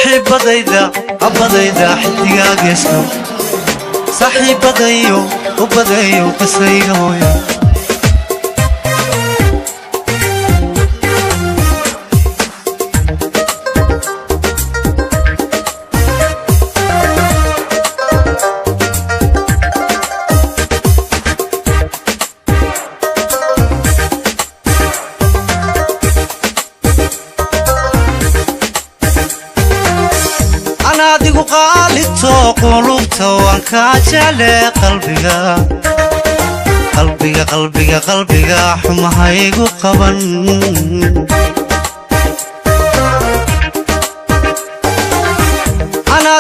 Saaxiibadayda abadayda xidigaa geeska, saaxiibadayo u badeeyo qisayga hooya. Adigu qaalito qulubta waan kaa jecle, qalbiga qalbiga qalbiga qalbiga xumahaygu qaban.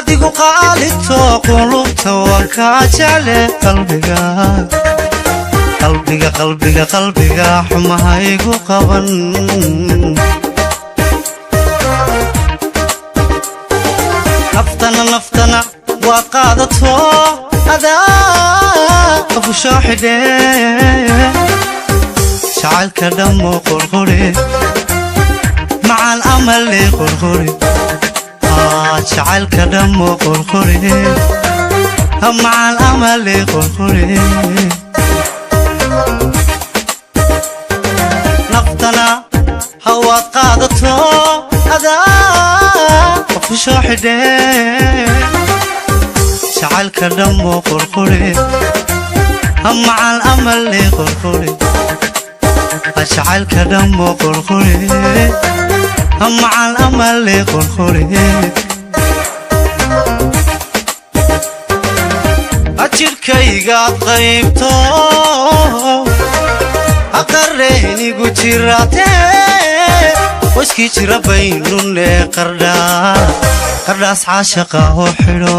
Adigu qaalito qulubta waan kaa jecle, qalbiga qalbiga qalbiga qalbiga xumahaygu qaban. Naftana naftana waad qaadato, adaa qafushoo xidhe, jacaylka dhammo qurquri macal amale qurquri, jacaylka dhammo qurquri macal amale qurquri. Naftana hawaad qaadato, adaa qafushoo xidhe, jacaylka dhammo qurquri macal amale qurquri, jacaylka dhammo qurquri macal amale qurquri. Jidhkaygaad qaybto aqareynigu jiraatee, qoyskii jira baynune qardhaa qardhaas caashaqa oo xidho.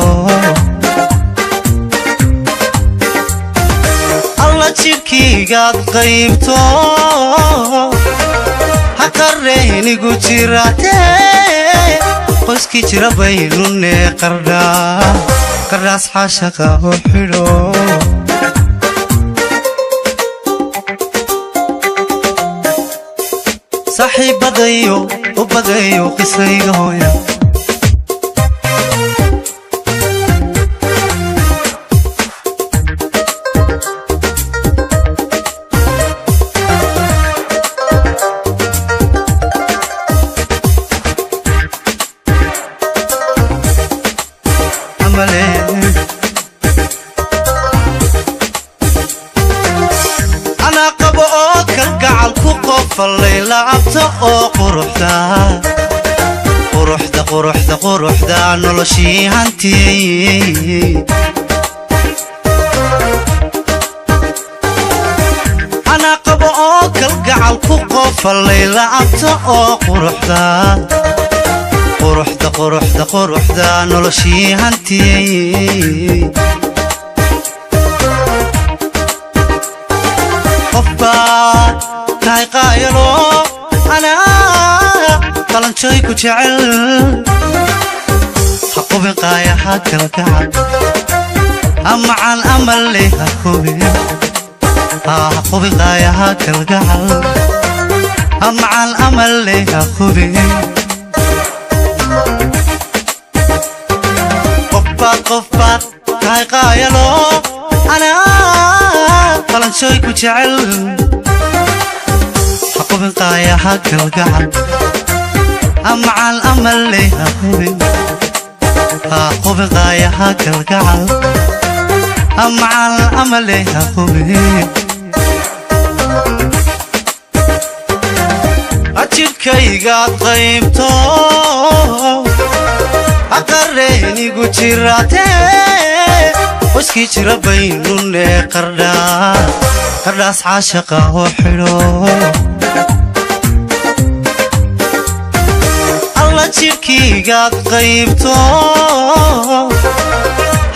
Alla jidhkaygaad qaybto haqareynigu jiraatee, qoyskii jira baynune qardhaa qardhaas caashaqa oo xidho. Saaxiibadayo u badeeyo qisayga hooya. Anaa qabo oo kalgacal ku qofallay lacabta oo quruxda quruxda quruxda quruxda noloshii hantiyey. Anaa qabo oo kalgacal ku qofallay lacabta oo quruxda quruxda quruxda quruxda noloshii hantiyey. Qof baad tahay qaayalo, anaa qalanjooy ku jecel, ha qubin qaayaha kalgacal macal amale, ha qubin ha qubin qaayaha kalgacal macal amale, ha qubin. Qofbaad qofbaad tahay qaayalo, anaa qalanjooy ku jecel, ha qubin qaayaha kalgacal macal amale, ha qubin ha qubin qaayaha kalgacal macal amale, ha qubin. Jidhkaygaad qaybto aqareynigu jiraatee, qoyskii jira baynune qardhaa qardhaas caashaqa oo xidho. Alla jidhkaygaad qaybto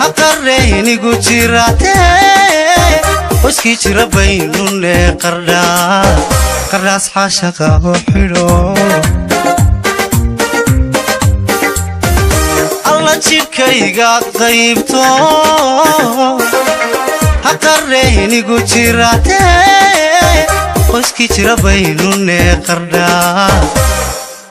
haqareynigu jiraatee, qoyskii jira baynune qardhaa qardhaas caashaqa oo xidho. Alla jidhkaygaad qaybto haqareynigu jiraatee, qoyskii jira baynune qardhaa